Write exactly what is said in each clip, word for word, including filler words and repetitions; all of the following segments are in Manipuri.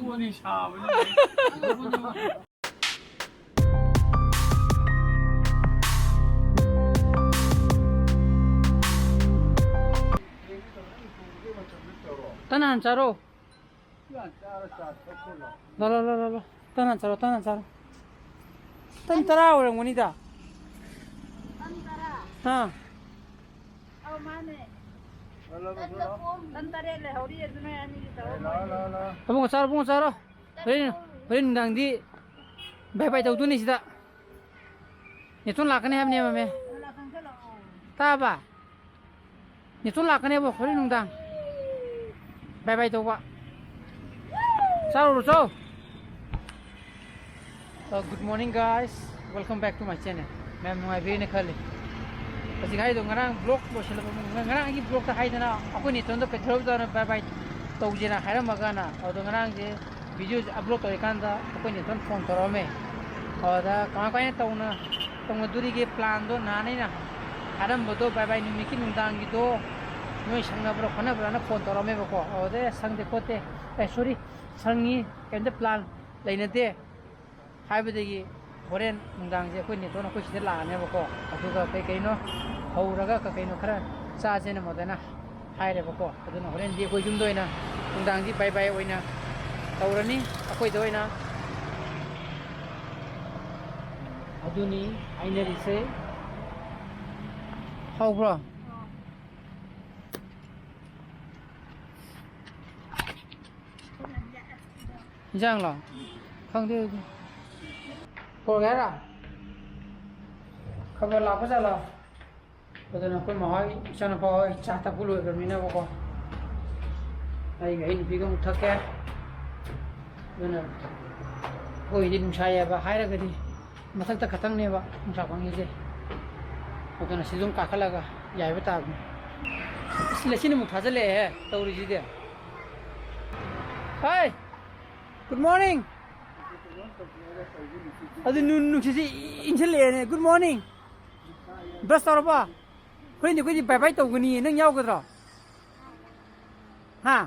ꯄꯣꯠꯅꯤ ꯁꯥꯕꯅꯤ꯫ ꯇꯟ ꯍꯥꯟ ꯆꯥꯔꯣ꯫ ꯂꯥ, ꯂꯥ, ꯂꯥ, ꯂꯥ, ꯂꯥ꯫ ꯇꯟ ꯍꯥꯟ ꯆꯥꯔꯣ, ꯇꯟ ꯍꯥꯟ ꯆꯥꯔꯣ꯫ ꯇꯟ ꯇꯔꯥ ꯑꯣꯏꯔꯝꯒꯅꯤꯗ꯫ ꯇꯟ ꯇꯔꯥ? ꯑꯥ꯫ ꯑꯧ, ꯃꯥꯅꯦ꯫ ꯇꯟ ꯇꯔꯦꯠ ꯂꯩꯍꯧꯔꯤ, ꯑꯗꯨ ꯅꯣꯏ ꯑꯅꯤꯒꯤ ꯇꯧꯔꯣ꯫ ꯂꯥ, ꯂꯥ, ꯂꯥ꯫ ꯑꯕꯨꯡꯉꯣ ꯆꯥꯔꯣ, ꯑꯕꯨꯡꯉꯣ ꯆꯥꯔꯣ꯫ ꯍꯣꯔꯦꯟ, ꯍꯣꯔꯦꯟ ꯅꯨꯡꯗꯥꯡꯗꯤ ꯕꯥꯏ ꯕꯥꯏ ꯇꯧꯗꯣꯏꯅꯤ ꯁꯤꯗ꯫ ꯅꯦꯇꯣꯟ ꯂꯥꯛꯀꯅꯤ ꯍꯥꯏꯕꯅꯦꯕ, ꯃꯦ꯫ ꯇꯥꯕ? ꯅꯦꯇꯣꯟ ꯂꯥꯛꯀꯅꯦꯕ ꯍꯣꯔꯦꯟ ꯅꯨꯡꯗꯥꯡ꯫ ꯕꯥꯏ ꯕꯥꯏ ꯇꯧꯕ꯫ ꯆꯥꯔꯨꯔꯣ, ꯆꯥꯎ꯫ Uh, good morning, guys. Welcome back to my channel. ꯃꯌꯥꯝ ꯅꯨꯡꯉꯥꯏꯕꯤꯔꯦꯅ ꯈꯜꯂꯤ꯫ ꯍꯧꯖꯤꯛ ꯍꯥꯏꯗꯣ ꯉꯔꯥꯡ vlog ꯂꯣꯏꯁꯤꯜꯂꯛꯄ, ꯉꯔꯥꯡꯒꯤ vlogꯇ ꯍꯥꯏꯗꯅ ꯑꯩꯈꯣꯏ ꯅꯦꯇꯣꯟꯗꯣ ꯀꯩꯊꯦꯜꯗ ꯕꯥꯏ ꯕꯥꯏ ꯇꯧꯁꯦꯅ ꯍꯥꯏꯔꯝꯃꯒꯅ, ꯑꯗꯣ ꯉꯔꯥꯡꯁꯦ videoꯁꯦ upload ꯇꯧꯔꯤꯀꯥꯟꯗ ꯑꯩꯈꯣꯏ ꯅꯦꯇꯣꯟ phone ꯇꯧꯔꯛꯑꯝꯃꯦ꯫ ꯑꯗꯨꯗ ꯀꯃꯥꯏ ꯀꯃꯥꯏꯅ ꯇꯧꯅ-, ꯇꯧꯅꯗꯣꯔꯤꯒꯦ planꯗꯣ, ꯅꯍꯥꯟ ꯑꯩꯅ ꯍꯥꯏꯔꯝꯕꯗꯣ, ꯕꯥꯏ ꯕꯥꯏ ꯅꯨꯃꯤꯠꯀꯤ ꯅꯨꯡꯗꯥꯡꯒꯤꯗꯣ ꯅꯣꯏ ꯁꯪꯅꯕ꯭ꯔꯥ ꯈꯣꯠꯅꯕ꯭ꯔꯥꯅ phone ꯇꯧꯔꯛꯑꯝꯃꯦꯕꯀꯣ꯫ ꯑꯗꯨꯗ "ꯁꯪꯗꯦ ꯈꯣꯠꯇꯦ", ꯑꯦ, sorry, "ꯁꯪꯉꯤ, ꯀꯩꯝꯇ plan ꯂꯩꯅꯗꯦ" ꯍꯥꯏꯕꯗꯒꯤ ꯍꯣꯔꯦꯟ ꯅꯨꯡꯗꯥꯡꯁꯦ ꯑꯩꯈꯣꯏ ꯅꯦꯇꯣꯟ ꯑꯩꯈꯣꯏ ꯁꯤꯗ ꯂꯥꯛꯑꯅꯦꯕꯀꯣ꯫ ꯑꯗꯨꯒ ꯀꯩ ꯀꯩꯅꯣ ꯍꯧꯔꯒ ꯀꯩ ꯀꯩꯅꯣ ꯈꯔ ꯆꯥꯁꯦꯅ ꯃꯗꯨꯅ ꯍꯥꯏꯔꯦꯕꯀꯣ꯫ ꯑꯗꯨꯅ ꯍꯣꯔꯦꯟꯗꯤ ꯑꯩꯈꯣꯏ ꯌꯨꯝꯗ ꯑꯣꯏꯅ ꯅꯨꯡꯗꯥꯡꯗꯤ ꯕꯥꯏ ꯕꯥꯏ ꯑꯣꯏꯅ ꯇꯧꯔꯅꯤ, ꯑꯩꯈꯣꯏꯗ ꯑꯣꯏꯅ꯫ ꯑꯗꯨꯅꯤ ꯍꯥꯏꯅꯔꯤꯁꯦ꯫ ꯍꯥꯎꯕ꯭ꯔꯣ? ꯏꯟꯖꯥꯡꯂꯣ? ꯈꯪꯗꯦ ꯑꯗꯨꯗꯤ꯫ ꯄꯨꯔꯛꯀꯦ ꯍꯥꯏꯔꯣ? ꯈꯕꯔ ꯂꯥꯛꯄ ꯖꯥꯠꯂꯣ? ꯑꯗꯨꯅ ꯑꯩꯈꯣꯏ ꯃꯥ ꯍꯣꯏ, ꯏꯆꯥꯅꯨꯄꯥ ꯍꯣꯏ ꯆꯥ ꯊꯛꯄ ꯂꯣꯏꯈ꯭ꯔꯕꯅꯤꯅꯕꯀꯣ, ꯑꯩꯒ ꯑꯩ ꯅꯨꯄꯤꯒ ꯑꯃꯨꯛ ꯊꯛꯀꯦ꯫ ꯑꯗꯨꯅ ꯑꯩꯈꯣꯏꯗꯤ ꯅꯨꯡꯁꯥ ꯌꯥꯏꯕ ꯍꯥꯏꯔꯒꯗꯤ ꯃꯊꯛꯇ ꯈꯛꯇꯪꯅꯦꯕ ꯅꯨꯡꯁꯥ ꯐꯪꯉꯤꯁꯦ꯫ ꯑꯗꯨꯅ ꯁꯤ ꯑꯗꯨꯝ ꯀꯥꯈꯠꯂꯒ ꯌꯥꯏꯕ ꯇꯥꯕꯅꯤ꯫ ꯑꯁ, ꯂꯩꯆꯤꯟ ꯑꯃꯨꯛ ꯊꯥꯖꯤꯜꯂꯛꯑꯦꯍꯦ ꯇꯧꯔꯤꯁꯤꯗꯤ꯫ Hi, good morning. ꯑꯗꯨ ꯅꯨ-, ꯅꯨꯡꯁꯤꯠꯁꯤ ꯏꯟꯁꯤꯜꯂꯛꯑꯦꯅꯦ꯫ Good morning. Brush ꯇꯧꯔꯕꯣ? ꯍꯣꯔꯦꯟꯗꯤ ꯑꯩꯈꯣꯏꯗꯤ ꯕꯥꯏ ꯕꯥꯏ ꯇꯧꯒꯅꯤꯌꯦ, ꯅꯪ ꯌꯥꯎꯒꯗ꯭ꯔꯣ? ꯍꯥ?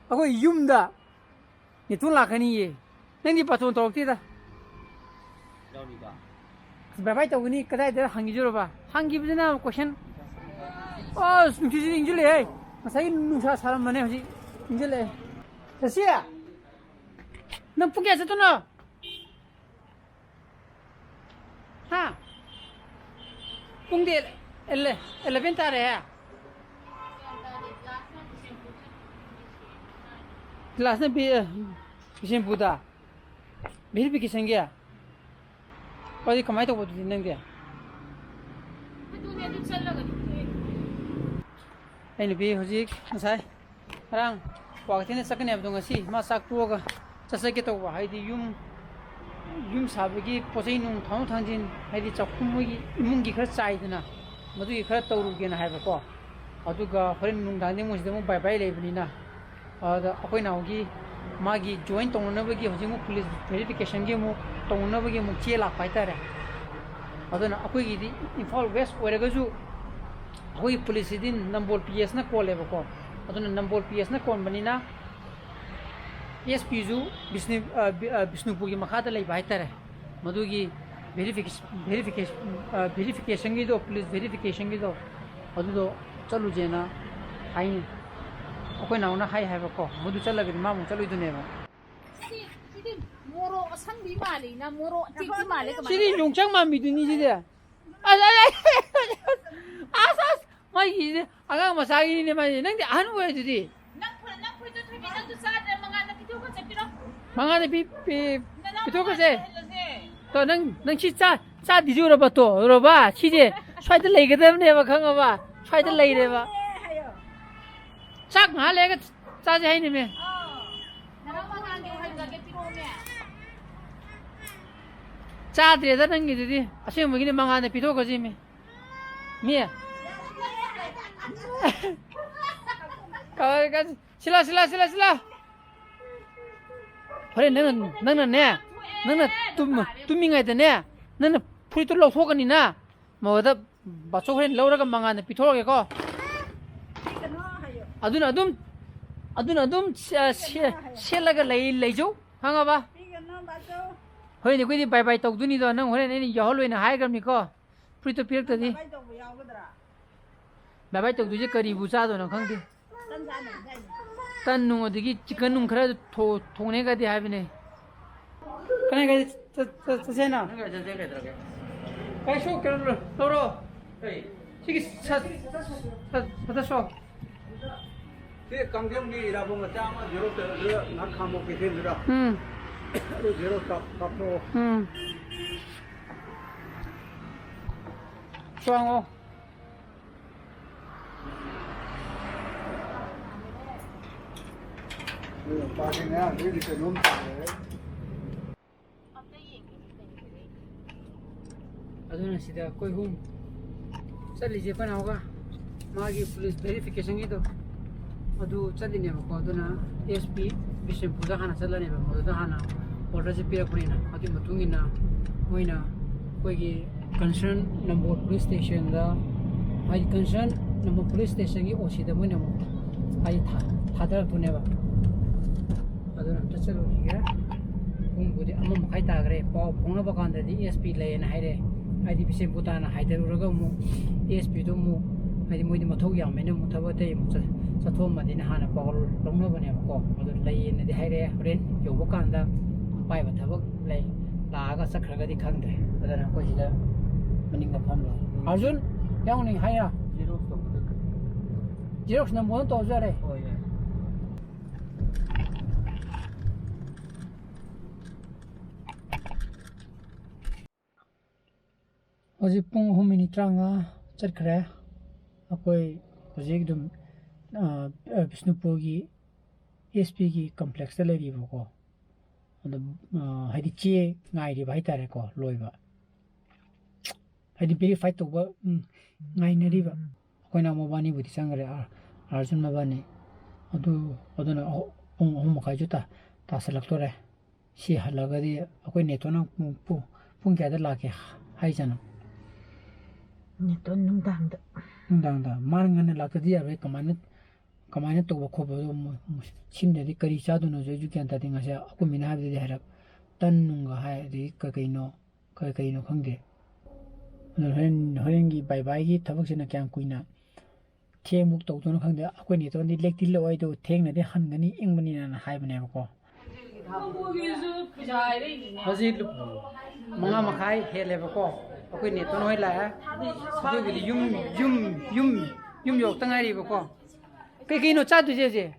ꯑꯩꯈꯣꯏ ꯌꯨꯝꯗ꯫ ꯏꯇꯨꯡ ꯂꯥꯛꯀꯅꯤꯌꯦ꯫ ꯅꯪꯗꯤ ꯕꯥꯇꯣꯟ ꯇꯧꯔꯛꯇꯦꯗ꯫ ꯕꯥꯏ ꯕꯥꯏ ꯇꯧꯒꯅꯤ ꯀꯗꯥꯏꯗ ꯍꯪꯈꯤꯗꯣꯏꯔꯕ? ꯍꯪꯈꯤꯕꯗꯨꯅ ꯀꯣꯏꯁꯟ꯫ ꯑꯁ, ꯅꯨꯡꯁꯤꯠꯁꯤ ꯏꯟꯁꯤꯜꯂꯛꯑꯦ꯫ ꯉꯁꯥꯏꯒꯤ ꯅꯨꯡꯁꯥ ꯁꯥꯔꯝꯕꯅꯦ, ꯍꯧꯖꯤꯛ ꯏꯟꯁꯤꯜꯂꯛꯑꯦ꯫ ꯁꯁꯤ, ꯅꯪ ꯄꯨꯡ ꯀꯌꯥ ꯆꯠꯇꯣꯏꯅꯣ? ꯍꯥ? ꯄꯨꯡꯗꯤ ꯑꯦꯂꯦ-, ꯑꯦꯂꯦꯚꯦꯟ ꯇꯥꯔꯦ꯫ ꯀ꯭ꯂꯥꯁꯅ ꯕꯤ-, ꯕꯤꯁꯦꯝꯄꯨꯔꯗ꯫ ꯚꯦꯔꯤꯐꯤꯀꯦꯁꯟꯒꯤ? ꯑꯗꯨꯗꯤ ꯀꯃꯥꯏꯅ ꯇꯧꯕ ꯑꯗꯨꯗꯤ ꯅꯪꯗꯤ? ꯑꯗꯨꯅꯦ, ꯑꯗꯨ ꯆꯠꯂꯒꯗꯤ ꯊꯣꯛꯑꯦ꯫ ꯑꯩ ꯅꯨꯄꯤ ꯍꯧꯖꯤꯛ ꯉꯁꯥꯏ ꯉꯔꯥꯡ ꯀ꯭ꯋꯥꯀꯩꯊꯦꯜꯗ ꯆꯠꯀꯅꯤ ꯍꯥꯏꯕꯗꯣ ꯉꯁꯤ ꯃꯥ ꯆꯥꯛ ꯇꯣꯛꯑꯒ ꯆꯠꯆꯒꯦ ꯇꯧꯕ꯫ ꯍꯥꯏꯗꯤ ꯌꯨꯝ, ꯌꯨꯝ ꯁꯥꯕꯒꯤ ꯄꯣꯠ ꯆꯩ ꯅꯨꯡ ꯊꯥꯡꯗꯣꯛ ꯊꯥꯡꯖꯤꯟ, ꯍꯥꯏꯗꯤ ꯆꯥꯛꯈꯨꯝ ꯃꯣꯏꯒꯤ ꯏꯃꯨꯡꯒꯤ ꯈꯔ ꯆꯥꯏꯗꯅ, ꯃꯗꯨꯒꯤ ꯈꯔ ꯇꯧꯔꯨꯒꯦꯅ ꯍꯥꯏꯕꯀꯣ꯫ ꯑꯗꯨꯒ ꯍꯣꯔꯦꯟ ꯅꯨꯡꯗꯥꯡꯗꯤ ꯃꯣꯏꯁꯤꯗ ꯑꯃꯨꯛ ꯕꯥꯏ ꯕꯥꯏ ꯂꯩꯕꯅꯤꯅ, ꯑꯗ ꯑꯩꯈꯣꯏ ꯅꯥꯎꯒꯤ ꯃꯥꯒꯤ ꯖꯣꯏꯟ ꯇꯧꯅꯅꯕꯒꯤ ꯍꯧꯖꯤꯛ ꯑꯃꯨꯛ ꯄꯨꯂꯤꯁ ꯚꯦꯔꯤꯐꯤꯀꯦꯁꯟꯒꯤ ꯑꯃꯨꯛ ꯇꯧꯅꯅꯕꯒꯤ ꯑꯃꯨꯛ ꯆꯦ ꯂꯥꯛꯄ ꯍꯥꯏꯇꯥꯔꯦ꯫ ꯑꯗꯨꯅ ꯑꯩꯈꯣꯏꯒꯤꯗꯤ ꯏꯝꯐꯥꯜ ꯋꯦꯁ ꯑꯣꯏꯔꯒꯁꯨ ꯑꯩꯈꯣꯏꯒꯤ ꯄꯨꯂꯤꯁꯁꯤꯗꯤ ꯅꯝꯕꯣꯜ ꯄꯤ ꯑꯦꯁꯅ ꯀꯣꯜꯂꯦꯕꯀꯣ꯫ ꯑꯗꯨꯅ ꯅꯝꯕꯣꯜ ꯄꯤ ꯑꯦꯁꯅ ꯀꯣꯟꯕꯅꯤꯅ ꯑꯦꯁ ꯄꯤꯁꯨ ꯕꯤꯁꯅꯨ-, ꯑ, ꯕꯤ-, ꯑ, ꯕꯤꯁꯅꯨꯄꯨꯔꯒꯤ ꯃꯈꯥꯗ ꯂꯩꯕ ꯍꯥꯏꯇꯥꯔꯦ꯫ ꯃꯗꯨꯒꯤ ꯚꯦꯔꯤꯐꯤꯀꯦꯁꯟ, ꯚꯦꯔꯤꯐꯤꯀꯦꯁꯟ, ꯑ, ꯚꯦꯔꯤꯐꯤꯀꯦꯁꯟꯒꯤꯗꯣ, ꯄꯨꯂꯤꯁ ꯚꯦꯔꯤꯐꯤꯀꯦꯁꯟꯒꯤꯗꯣ, ꯑꯗꯨꯗꯣ ꯆꯠꯂꯨꯁꯦꯅ ꯍꯥꯏꯅꯤ꯫ ꯑꯩꯈꯣꯏ ꯅꯥꯎꯅ ꯍꯥꯏ ꯍꯥꯏꯕꯀꯣ, ꯃꯗꯨ ꯆꯠꯂꯒꯗꯤ ꯃꯥ ꯑꯃꯨꯛ ꯆꯠꯂꯣꯏꯗꯣꯏꯅꯦꯕ꯫ ꯁꯤ, ꯁꯤꯗꯤ ꯃꯣꯔꯣꯛ ꯑꯁꯪꯕꯤ ꯃꯥꯜꯂꯤꯅ, ꯃꯣꯔꯣꯛ ꯑꯇꯦꯛꯄꯤ ꯃꯥꯜꯂꯦ, ꯀꯃꯥꯏꯅ ꯁꯤꯗꯤ ꯌꯣꯡꯆꯥꯛ ꯃꯥꯟꯕꯤꯗꯨꯅꯤ ꯁꯤꯗꯤ꯫ ꯑꯁ, ꯑꯁ, ꯑꯁ, ꯑꯁ, ꯑꯁ, ꯃꯥꯒꯤꯁꯤꯗꯤ ꯑꯉꯥꯡ ꯃꯆꯥꯒꯤꯅꯤꯅꯦ ꯃꯥꯏꯁꯦ꯫ ꯅꯪꯗꯤ ꯑꯍꯟ ꯑꯣꯏꯔꯗꯨꯗꯤ꯫ ꯅꯪ ꯐꯨ-, ꯅꯪ ꯐꯨꯔꯤꯠꯇꯣ ꯊꯣꯏꯕꯤ, ꯅꯪꯁꯨ ꯆꯥꯗ꯭ꯔꯦ, ꯃꯉꯥꯜꯗ ꯄꯤꯊꯣꯛꯈ꯭ꯔꯁꯦ, ꯄꯤꯔꯣ꯫ ꯃꯉꯥꯜꯗ ꯄꯤ-, ꯄꯤ-, ꯅꯅꯥꯎ ꯄꯤꯊꯣꯛꯈ꯭ꯔꯁꯦ꯫ ꯃꯉꯥꯜꯗ ꯂꯩꯍꯜꯂꯁꯦ꯫ ꯇꯣ, ꯅꯪ, ꯅꯪ ꯁꯤ ꯆꯥ-, ꯆꯥꯗ꯭ꯔꯤꯁꯤ ꯎꯔꯕ? ꯇꯣ, ꯎꯔꯕ? ꯁꯤꯁꯦ ꯁ꯭ꯋꯥꯏꯗ ꯂꯩꯒꯗꯕꯅꯦꯕ, ꯈꯪꯉꯕ? ꯁ꯭ꯋꯥꯏꯗ ꯂꯩꯔꯦꯕ꯫ ꯍꯥꯏꯌꯣ꯫ ꯆꯥꯛ ꯉꯥꯏꯍꯥꯛ ꯂꯩꯔꯒ ꯆꯥꯁꯦ ꯍꯥꯏꯅꯦꯃꯦ꯫ ꯑꯥ꯫ ꯅꯅꯥꯎ ꯃꯉꯥꯜꯗꯣ ꯍꯜꯂꯒꯦ, ꯄꯤꯔꯛꯑꯣꯃꯦ꯫ ꯆꯥꯗ꯭ꯔꯦꯗ ꯅꯪꯒꯤꯗꯨꯗꯤ꯫ ꯑꯁꯦꯡꯕꯒꯤꯅꯦ, ꯃꯉꯥꯜꯗ ꯄꯤꯊꯣꯛꯈ꯭ꯔꯁꯤꯃꯦ꯫ ꯃꯤ꯫ ꯀꯥ-, ꯀꯥ-, ꯁꯤꯂꯥ, ꯁꯤꯂꯥ, ꯁꯤꯂꯥ, ꯁꯤꯂꯥ꯫ ꯍꯣꯔꯦꯟ ꯅꯪꯅ, ꯅꯪꯅꯅꯦ, ꯅꯪꯅ ꯇꯨꯝ-, ꯇꯨꯝꯃꯤꯉꯩꯗꯅꯦ, ꯅꯪꯅ ꯐꯨꯔꯤꯠꯇꯨ ꯂꯧꯊꯣꯛꯀꯅꯤꯅ, ꯃꯉꯣꯟꯗ ꯕꯥꯆꯧ ꯍꯣꯔꯦꯟ ꯂꯧꯔꯒ ꯃꯉꯥꯜꯗ ꯄꯤꯊꯣꯛꯑꯒꯦꯀꯣ꯫ ꯑꯗꯨꯅ ꯑꯗꯨꯝ ꯑꯗꯨꯅ ꯑꯗꯨꯝ ꯁꯦ-, ꯁꯦ-, ꯁꯦꯠꯂꯒ ꯂꯩ, ꯂꯩꯖꯧ, ꯈꯪꯉꯕ? ꯄꯤꯒꯅꯣ, ꯕꯥꯆꯧ꯫ ꯍꯣꯏꯅꯦ, ꯑꯩꯈꯣꯏꯗꯤ ꯕꯥꯏ ꯕꯥꯏ ꯇꯧꯗꯣꯏꯅꯤꯗꯣ, ꯅꯪ ꯍꯣꯔꯦꯟ ꯑꯩꯅ ꯌꯥꯎꯍꯜꯂꯣꯏꯅ ꯍꯥꯏꯈ꯭ꯔꯕꯅꯤꯀꯣ, ꯐꯨꯔꯤꯠꯇꯣ ꯄꯤꯔꯛꯇꯗꯤ꯫ ꯕꯥꯏ ꯕꯥꯏ ꯇꯧꯕ ꯌꯥꯎꯒꯗ꯭ꯔꯥ? ꯕꯥꯏ ꯕꯥꯏ ꯇꯧꯗꯣꯏꯁꯦ ꯀꯔꯤꯕꯨ ꯆꯥꯗꯣꯏꯅꯣ ꯈꯪꯗꯦ꯫ ꯇꯟ ꯆꯥꯅꯕ ꯆꯥꯏꯅꯦ꯫ ꯇꯟ ꯅꯨꯡ ꯑꯗꯒꯤ ꯆꯤꯛꯀꯟ ꯅꯨꯡ ꯈꯔ ꯊꯣ-, ꯊꯣꯡꯅꯦꯒꯗꯤ ꯍꯥꯏꯕꯅꯦ꯫ ꯀꯅꯥꯏ ꯀꯥꯏ ꯆꯠ-, ꯆꯠ-, ꯆꯠꯁꯦ ꯍꯥꯏꯅꯣ? ꯅꯪ ꯀꯥꯏ ꯆꯠꯁꯦ ꯀꯩꯗꯧꯔꯒꯦ? ꯀꯥꯏꯁꯨ ꯀꯩꯅꯣ ꯂꯧꯔꯣ꯫ ꯀꯩ? ꯁꯤꯒꯤ ꯁꯠ-, ꯁꯠ-, ꯁꯠ-, ꯁꯠ-, ꯁꯣ꯫ ꯁꯤ ꯀꯥꯡꯖꯦꯝꯒꯤ ꯏꯔꯥꯕꯣꯠ ꯃꯆꯥ ꯑꯃ ꯖꯦꯔꯣꯛꯁ ꯇꯧꯔꯒ ꯉꯥꯏꯍꯥꯛ ꯈꯥꯝꯃꯣ ꯀꯩꯊꯦꯜꯗꯨꯗ꯫ ꯎꯝ꯫ ꯑꯗꯨ ꯖꯦꯔꯣꯛꯁ ꯀꯥꯞ-, ꯀꯥꯞꯊꯣꯛꯑꯣ꯫ ꯎꯝ꯫ ꯆꯣꯡꯉꯣ꯫ ꯅꯣꯏ ꯅꯨꯄꯥꯁꯤꯅ ꯑꯗꯨꯏꯗꯤ ꯀꯩꯅꯣꯝ ꯇꯧꯔꯦ꯫ ꯑꯗꯨꯅ ꯁꯤꯗ ꯑꯩꯈꯣꯏ ꯑꯍꯨꯝ ꯆꯠꯂꯤꯁꯦ, ꯑꯩꯈꯣꯏ ꯅꯥꯎꯒ ꯃꯥꯒꯤ ꯄꯨꯂꯤꯁ ꯚꯦꯔꯤꯐꯤꯀꯦꯁꯟꯒꯤꯗꯣ ꯑꯗꯨ ꯆꯠꯂꯤꯅꯦꯕꯀꯣ꯫ ꯑꯗꯨꯅ ꯑꯦꯁ ꯄꯤ ꯕꯤꯁꯦꯝꯄꯨꯔꯗ ꯍꯥꯟꯅ ꯆꯠꯂꯅꯦꯕ, ꯃꯗꯨꯗ ꯍꯥꯟꯅ ꯑꯣꯔꯗꯔꯁꯦ ꯄꯤꯔꯛꯄꯅꯤꯅ꯫ ꯑꯗꯨꯒꯤ ꯃꯇꯨꯡ ꯏꯟꯅ ꯃꯣꯏꯅ ꯑꯩꯈꯣꯏꯒꯤ ꯀꯟꯁꯔꯟ ꯅꯝꯕꯣꯜ ꯄꯨꯂꯤꯁ ꯁ꯭ꯇꯦꯁꯟꯗ, ꯍꯥꯏꯗꯤ ꯀꯟꯁꯔꯟ ꯅꯝꯕꯣꯜ ꯄꯨꯂꯤꯁ ꯁ꯭ꯇꯦꯁꯟꯒꯤ ꯑꯣ ꯁꯤꯗ ꯃꯣꯏꯅ ꯑꯃꯨꯛ, ꯍꯥꯏꯗꯤ ꯊꯥ-, ꯊꯥꯗꯔꯛꯇꯣꯏꯅꯦꯕ꯫ ꯑꯗꯨꯅ ꯑꯝꯇ ꯆꯠꯂꯨꯈꯤꯒꯦ꯫ ꯄꯨꯡꯕꯨꯗꯤ ꯑꯃ ꯃꯈꯥꯏ ꯇꯥꯈ꯭ꯔꯦ꯫ ꯄꯥꯎ ꯐꯥꯎꯅꯕ ꯀꯥꯟꯗꯗꯤ ꯑꯦꯁ ꯄꯤ ꯂꯩꯌꯦꯅ ꯍꯥꯏꯔꯛꯑꯦ꯫ ꯍꯥꯏꯗꯤ ꯕꯤꯁꯦꯝꯄꯨꯔ ꯇꯥꯟꯅ ꯍꯥꯏꯊꯔꯨꯔꯒ ꯑꯃꯨꯛ ꯑꯦꯁ ꯄꯤꯗꯣ ꯑꯃꯨꯛ, ꯍꯥꯏꯗꯤ ꯃꯣꯏꯗꯤ ꯃꯊꯧ ꯌꯥꯝꯕꯅꯤꯅ ꯑꯃꯨꯛ ꯊꯕꯛ ꯑꯇꯩ ꯑꯃꯨꯛ ꯆꯠ-, ꯆꯠꯊꯣꯛꯑꯝꯃꯗꯤꯅ ꯍꯥꯟꯅ ꯄꯥꯎ ꯂꯧꯅꯕꯅꯦꯕꯀꯣ꯫ ꯑꯗꯨ ꯂꯩꯌꯦꯅꯗꯤ ꯍꯥꯏꯔꯛꯑꯦ꯫ ꯍꯣꯔꯦꯟ ꯌꯧꯕ ꯀꯥꯟꯗ ꯑꯄꯥꯏꯕ ꯊꯕꯛ ꯂꯩ, ꯂꯥꯛꯑꯒ ꯆꯠꯈ꯭ꯔꯒꯗꯤ ꯈꯪꯗ꯭ꯔꯦ꯫ ꯑꯗꯨꯅ ꯑꯩꯈꯣꯏ ꯁꯤꯗ ꯃꯅꯤꯡꯗ ꯐꯝꯂꯣ꯫ ꯑꯥꯔꯖꯨꯟ, ꯌꯥꯎꯅꯤ ꯍꯥꯏꯔ? ꯖꯦꯔꯣꯛꯁ ꯇꯧꯕꯗ ꯀꯩ? ꯖꯦꯔꯣꯛꯁ ꯅꯝꯕꯣꯜꯗ ꯇꯧꯔꯁꯨ ꯌꯥꯔꯦ꯫ ꯍꯣꯏ, ꯌꯥꯏ꯫ ꯍꯧꯖꯤꯛ ꯄꯨꯡ ꯑꯍꯨꯝ ꯃꯤꯅꯤꯠ ꯇꯔꯥꯃꯉꯥ ꯆꯠꯈ꯭ꯔꯦ꯫ ꯑꯩꯈꯣꯏ ꯍꯧꯖꯤꯛ ꯑꯗꯨꯝ, ꯑ, ꯑ, ꯕꯤꯁꯅꯨꯄꯨꯔꯒꯤ ꯑꯦꯁ ꯄꯤꯒꯤ ꯀꯝꯄ꯭ꯂꯦꯛꯁꯇ ꯂꯩꯔꯤꯕꯀꯣ꯫ ꯑꯗꯨꯝ, ꯑ, ꯍꯥꯏꯗꯤ ꯆꯦ ꯉꯥꯏꯔꯤꯕ ꯍꯥꯏꯇꯥꯔꯦꯀꯣ, ꯂꯣꯏꯕ꯫ ꯍꯥꯏꯗꯤ ꯚꯦꯔꯤꯐꯥꯏ ꯇꯧꯕ, ꯎꯝ, ꯉꯥꯏꯅꯔꯤꯕ꯫ ꯑꯩꯈꯣꯏꯅ ꯃꯕꯥꯅꯤꯕꯨꯗꯤ ꯆꯪꯈ꯭ꯔꯦ, ꯑꯥ, ꯑꯥꯔꯖꯨꯟ ꯃꯕꯥꯅꯤ꯫ ꯑꯗꯨ, ꯑꯗꯨꯅ ꯑꯍꯨ-, ꯄꯨꯡ ꯑꯍꯨꯝ ꯃꯈꯥꯏꯁꯨ ꯇꯥ-, ꯇꯥꯁꯜꯂꯛꯇꯣꯔꯦ꯫ ꯁꯤ ꯍꯜꯂꯒꯗꯤ ꯑꯩꯈꯣꯏ ꯅꯦꯇꯣꯅ ꯄꯨꯡ, ꯄꯨꯡ, ꯄꯨꯡ ꯀꯌꯥꯗ ꯂꯥꯛꯀꯦ ꯍꯥꯏꯖꯥꯠꯅꯣ? ꯅꯦꯇꯣ ꯅꯨꯡꯗꯥꯡꯗ꯫ ꯅꯨꯡꯗꯥꯡꯗ꯫ ꯃꯥꯅ ꯉꯟꯅ ꯂꯥꯛꯇꯗꯤ ꯌꯥꯔꯣꯏ꯫ ꯀꯃꯥꯏꯅ ꯀꯃꯥꯏꯅ ꯇꯧꯕ ꯈꯣꯠꯄꯗꯣ ꯃꯣꯏ, ꯃꯣꯏ ꯁꯤꯝꯗꯗꯤ ꯀꯔꯤ ꯆꯥꯗꯣꯏꯅꯣꯁꯨ ꯑꯩꯁꯨ ꯒ꯭ꯌꯥꯟ ꯇꯥꯗꯦ꯫ ꯉꯁꯥꯏ ꯑꯩꯈꯣꯏ ꯃꯤꯅ ꯍꯥꯏꯕꯗꯗꯤ ꯍꯥꯏꯔꯞ ꯇꯟ ꯅꯨꯡꯒ ꯍꯥꯏ, ꯑꯗꯒꯤ ꯀꯩ ꯀꯩꯅꯣ, ꯀꯩ ꯀꯩꯅꯣ ꯈꯪꯗꯦ꯫ ꯑꯗꯨꯅ ꯍꯣꯔꯦꯟ, ꯍꯣꯔꯦꯟꯒꯤ ꯕꯥꯏ ꯕꯥꯏꯒꯤ ꯊꯕꯛꯁꯤꯅ ꯀꯌꯥꯝ ꯀꯨꯏꯅ ꯊꯦꯡꯕꯨꯛ ꯇꯧꯗꯣꯏꯅꯣ ꯈꯪꯗꯦ꯫ ꯑꯩꯈꯣꯏ ꯅꯦꯇꯣꯟꯗꯤ ꯂꯦꯛꯇꯤ ꯂꯦꯛꯑꯣꯏ, ꯑꯗꯨ ꯊꯦꯡꯅꯗꯤ ꯍꯟꯒꯅꯤ, ꯏꯪꯕꯅꯤꯅ ꯍꯥꯏꯕꯅꯦꯕꯀꯣ꯫ ꯍꯧꯖꯤꯛ ꯃꯉꯥ ꯃꯈꯥꯏ ꯍꯦꯜꯂꯦꯕꯀꯣ꯫ ꯑꯩꯈꯣꯏ ꯅꯦꯇꯣꯟ ꯍꯣꯏ ꯂꯥꯛꯑꯦ꯫ ꯑꯩꯈꯣꯏꯒꯤꯗꯤ ꯌꯨꯝ, ꯌꯨꯝ, ꯌꯨꯝ, ꯌꯨꯝ ꯌꯧꯔꯛꯇ ꯉꯥꯏꯔꯤꯕꯀꯣ꯫ ꯀꯩ ꯀꯩꯅꯣ ꯆꯥꯗꯣꯏꯁꯦ ꯍꯧꯖꯤꯛ?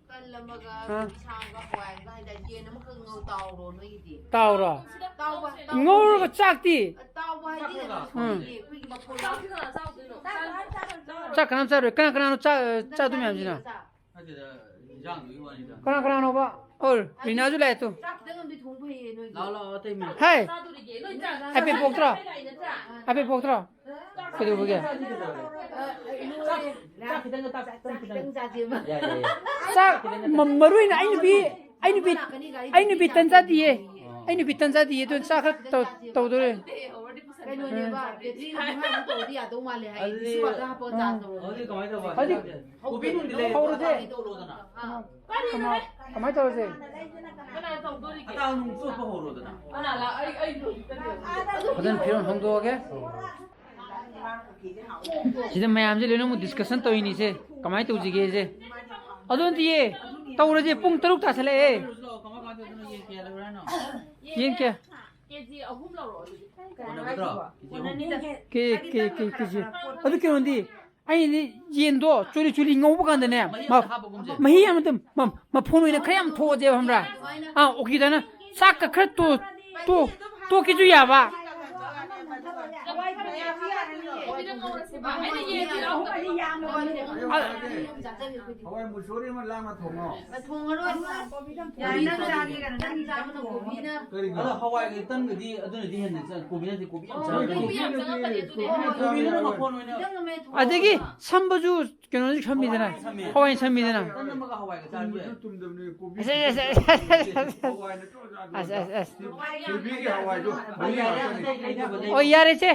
ꯇꯜ ꯑꯃꯒ, ꯑꯥ꯫ ꯏꯟꯁꯥꯡꯒ, ꯍꯋꯥꯏ ꯑꯃꯒ ꯍꯥꯏꯗꯤ ꯌꯦꯟ ꯑꯃꯈꯛ ꯉꯧ ꯇꯥꯎꯔꯣ ꯅꯣꯏꯒꯤꯗꯤ꯫ ꯇꯥꯎꯔꯣ? ꯇꯥꯎꯕ, ꯇꯥꯎꯕ ꯉꯧꯔꯒ ꯍꯥꯏꯗꯤ, ꯆꯥꯛꯇꯤ? ꯇꯥꯎꯕ ꯍꯥꯏꯗꯤ ꯀꯩꯅꯣ, ꯎꯝ꯫ ꯑꯩꯈꯣꯏꯒꯤ, ꯑꯩꯈꯣꯏꯒꯤ ꯃꯐꯣꯟ ꯆꯥꯛ ꯀꯅꯥꯝ ꯆꯥꯔꯣꯏ? ꯀꯅꯥ ꯀꯅꯥꯅꯣ ꯆꯥ-, ꯆꯥꯗꯣꯏ ꯃꯌꯥꯝꯁꯤꯅ? ꯅꯠꯇꯦꯗ, ꯏꯟꯖꯥꯡꯗꯨꯒꯤ ꯋꯥꯅꯤꯗ꯫ ꯀꯅꯥ ꯀꯅꯥꯅꯣꯕ? ꯑꯣ, ꯔꯤꯅꯥꯁꯨ ꯂꯥꯛꯑꯦ ꯇꯨ꯫ ꯆꯥꯛ ꯈꯤꯇꯪ ꯑꯃꯗꯤ ꯊꯣꯡ ꯐꯩꯌꯦ ꯅꯣꯏꯒꯤ꯫ ꯂꯥꯛꯑꯣ, ꯂꯥꯛꯑꯣ, ꯑꯇꯩ ꯃꯤ꯫ ꯍꯦ! ꯆꯥꯗꯣꯔꯤꯒꯦ, ꯂꯣꯏ ꯆꯥ-, ꯑꯄꯦ ꯄꯣꯛꯇ꯭ꯔꯣ? ꯑꯄꯦ ꯄꯣꯛꯇ꯭ꯔꯣ? ꯀꯩꯗꯧꯕꯒꯤ? ꯆꯥꯛ ꯈꯤꯇꯪꯒ ꯇꯥꯛ-, ꯇꯥꯛ-, ꯈꯤꯇꯪ꯫ ꯆꯥꯛ ꯃ-, ꯃꯔꯨ ꯑꯣꯏꯅ ꯑꯩ ꯅꯨꯄꯤ, ꯑꯩ ꯅꯨꯄꯤ, ꯑꯩ ꯅꯨꯄꯤ ꯇꯟ ꯆꯥꯗꯤꯌꯦ꯫ ꯑꯩ ꯅꯨꯄꯤ ꯇꯟ ꯆꯥꯗꯤꯌꯦ, ꯑꯗꯨꯅ ꯆꯥꯛ ꯈꯔ ꯇꯧ-, ꯇꯧꯗꯣꯔꯦ꯫ ꯀꯩꯅꯣꯅꯦꯕ, ꯕꯦꯇ꯭ꯔꯤ ꯃꯉꯥꯃꯨꯛ ꯇꯧꯔꯗꯤ ꯌꯥꯗꯧ ꯃꯥꯜꯂꯦ ꯍꯥꯏ, ꯑꯗꯨꯗꯤ ꯂꯤꯁꯤꯡ ꯃꯉꯥ ꯍꯥꯞꯄꯒ ꯆꯥꯔꯖ ꯇꯧꯔꯣ꯫ ꯍꯧꯖꯤꯛ ꯀꯃꯥꯏꯅ ꯇꯧꯕ? ꯍꯧꯖꯤꯛ ꯍꯧꯔꯁꯦ꯫ ꯑꯥ꯫ ꯀꯃꯥꯏ-, ꯀꯃꯥꯏꯅ ꯇꯧꯔꯁꯦ? ꯑꯇꯥ ꯅꯨꯡ ꯆꯣꯠꯄ ꯍꯧꯔꯣꯗꯅ꯫ ꯐꯖꯅ ꯐꯤꯔꯣꯜ ꯍꯣꯡꯗꯣꯛꯑꯒꯦ꯫ ꯁꯤꯗ ꯃꯌꯥꯝꯁꯦ ꯂꯣꯏꯅꯃꯛ discussion ꯇꯧꯔꯤꯅꯤꯁꯦ, ꯀꯃꯥꯏꯅ ꯇꯧꯁꯤꯒꯦꯁꯦ꯫ ꯑꯗꯨ ꯅꯠꯇꯤꯌꯦ, ꯇꯧꯔꯁꯦ, ꯄꯨꯡ ꯇꯔꯨꯛ ꯇꯥꯁꯜꯂꯛꯑꯦ꯫ ꯌꯦꯟ ꯀꯌꯥ? ꯀꯣꯟꯅꯒꯗ꯭ꯔꯣ? ꯀꯦ-, ꯀꯦ-, ꯀꯦ-, ꯀꯦꯖꯤ꯫ ꯑꯗꯨ ꯀꯩꯅꯣꯗꯤ, ꯑꯩꯗꯤ ꯌꯦꯟꯗꯣ ꯆꯨꯂꯤ ꯆꯨꯂꯤ ꯉꯧꯕ ꯀꯥꯟꯗꯅꯦ, ꯃꯍꯤ ꯑꯝꯇ ꯃ-, ꯍꯥꯞꯄꯒꯨꯝꯁꯦ꯫ ꯃꯍꯤ ꯑꯃ ꯑꯗꯨꯝ ꯃ-, ꯃꯐꯣꯟ ꯑꯣꯏꯅ ꯈꯔ ꯌꯥꯝ ꯊꯣꯛꯑꯁꯦꯕ, ꯈꯪꯕ꯭ꯔꯥ? ꯑꯥ, ꯑꯣꯀꯤꯗꯅ ꯆꯥꯛꯀ ꯈꯔ ꯇꯣ-, ꯇꯣ-, ꯇꯣꯛꯀꯦꯁꯨ ꯌꯥꯕ꯫ ꯑꯩꯅ ꯌꯦꯟꯁꯦ ꯑꯍꯨꯝ ꯑꯅꯤ ꯌꯥꯝꯃꯕꯅꯦ꯫ ꯑ-, ꯍꯋꯥꯏ ꯃꯨꯁꯣꯔꯤ ꯑꯃ ꯂꯥꯡꯅ ꯊꯣꯡꯉꯣ꯫ ꯊꯣꯡꯉꯔꯣꯏ꯫ ꯌꯥꯔꯦ, ꯅꯪ ꯆꯥꯒꯦ ꯀꯩꯅꯣ? ꯅꯪ ꯆꯥꯕꯅ ꯀꯣꯕꯤꯅ꯫ ꯀꯔꯤꯒꯤꯅꯣ? ꯑꯗꯣ ꯍꯋꯥꯏꯒ ꯇꯟꯒꯗꯤ ꯑꯗꯨꯅꯗꯤ ꯍꯦꯟꯅ ꯆꯥ-, ꯀꯣꯕꯤ ꯅꯠꯇꯦ, ꯀꯣꯕꯤ ꯌꯥꯝ ꯑꯣ, ꯆꯥꯔꯒ ꯀꯣꯕꯤ ꯌꯥꯝ ꯆꯪꯉꯛꯀꯅꯤ ꯑꯗꯨꯗꯤ꯫ ꯀꯣꯕꯤꯗꯨꯅ ꯃꯐꯣꯟ ꯑꯣꯏꯅ ꯈꯤꯇꯪ ꯑꯃ ꯊꯣꯡꯉꯒ꯫ ꯑꯗꯒꯤ ꯁꯝꯕꯁꯨ ꯀꯩꯅꯣꯁꯨ ꯁꯝꯃꯤꯗꯅ, ꯍꯋꯥꯏꯅ ꯁꯝꯃꯤ꯫ ꯍꯋꯥꯏꯅ ꯁꯝꯃꯤꯗꯅ꯫ ꯇꯟ ꯑꯃꯒ ꯍꯋꯥꯏꯒ ꯆꯥꯔꯁꯨ ꯌꯥꯏ꯫ ꯇꯨꯝꯗꯕꯅꯦ, ꯀꯣꯕꯤ ꯑꯁ, ꯑꯁ, ꯑꯁ, ꯑꯁ, ꯑꯁ, ꯑꯁ꯫ ꯍꯋꯥꯏꯅ ꯇꯣꯠꯂ ꯆꯥꯕ꯫ ꯑꯁ, ꯑꯁ, ꯑꯁ꯫ ꯊꯣꯏꯕꯤꯒꯤ ꯍꯋꯥꯏꯗꯣ ꯃꯍꯤ ꯉꯥꯛꯇꯅꯤ꯫ ꯑꯣ, ꯌꯥꯔꯦꯁꯦ꯫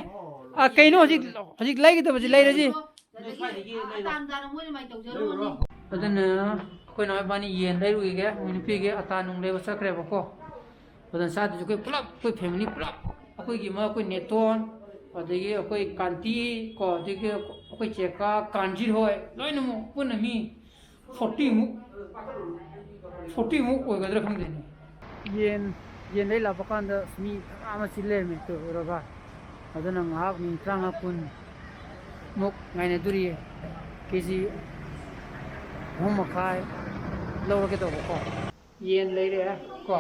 ꯑ, ꯀꯩꯅꯣ ꯍꯧꯖꯤꯛ, ꯍꯧꯖꯤꯛ ꯂꯩꯒꯗꯕꯁꯦ ꯂꯩꯔꯁꯤ꯫ ꯑꯗꯒꯤ ꯁ꯭ꯋꯥꯏꯗꯒꯤ ꯂꯩꯔꯣ꯫ ꯑꯇꯥꯡ ꯇꯥꯅ ꯃꯣꯏꯅ ꯃꯥꯏ ꯇꯧꯖꯔꯨꯔꯅꯤ꯫ ꯂꯩꯔꯨꯔꯣ꯫ ꯑꯗꯨꯅ ꯑꯩꯈꯣꯏ ꯅꯥꯎ ꯏꯕꯥꯅꯤ ꯌꯦꯟ ꯂꯩꯔꯨꯈꯤꯒꯦ, ꯃꯣꯏ ꯅꯨꯄꯤꯒꯤ ꯑꯇꯥ ꯅꯨꯡ ꯂꯩꯕ ꯆꯠꯈ꯭ꯔꯦꯕꯀꯣ꯫ ꯑꯗꯨꯅ ꯆꯥꯗꯣꯏꯁꯦ ꯑꯩꯈꯣꯏ ꯄꯨꯂꯞ, ꯑꯩꯈꯣꯏ ꯐꯦꯃꯤꯂꯤ ꯄꯨꯂꯞ, ꯑꯩꯈꯣꯏꯒꯤ ꯑꯃ, ꯑꯩꯈꯣꯏ ꯅꯦꯇꯣꯟ, ꯑꯗꯒꯤ ꯑꯩꯈꯣꯏ ꯀꯥꯟꯇꯤ ꯀꯣ, ꯑꯗꯒꯤ ꯑꯩꯈꯣꯏ ꯆꯦꯀꯥ, ꯀꯥꯟꯖꯤꯠ ꯍꯣꯏ, ꯂꯣꯏꯅꯃꯛ ꯄꯨꯟꯅ ꯃꯤ ꯐꯣꯔꯇꯤꯃꯨꯛ, ꯐꯣꯔꯇꯤꯃꯨꯛ ꯑꯣꯏꯒꯗ꯭ꯔꯥ ꯈꯪꯗꯦꯅꯦ꯫ ꯌꯦꯟ, ꯌꯦꯟ ꯂꯩ ꯂꯥꯛꯄ ꯀꯥꯟꯗ ꯃꯤ ꯃꯌꯥꯝ ꯑꯃ ꯆꯤꯜ ꯂꯩꯔꯝꯃꯦ, ꯇꯧꯔꯒ꯫ ꯑꯗꯨꯅ ꯉꯥꯏꯍꯥꯛ ꯃꯤꯅꯤꯠ ꯇꯔꯥꯃꯉꯥ ꯀꯨꯟꯃꯨꯛ ꯉꯥꯏꯅꯗꯣꯔꯤꯌꯦ꯫ ꯀꯦ ꯖꯤ ꯑꯍꯨꯝ ꯃꯈꯥꯏ ꯂꯧꯔꯒꯦ ꯇꯧꯕꯀꯣ꯫ ꯌꯦꯟ ꯂꯩꯔꯦ ꯀꯣ꯫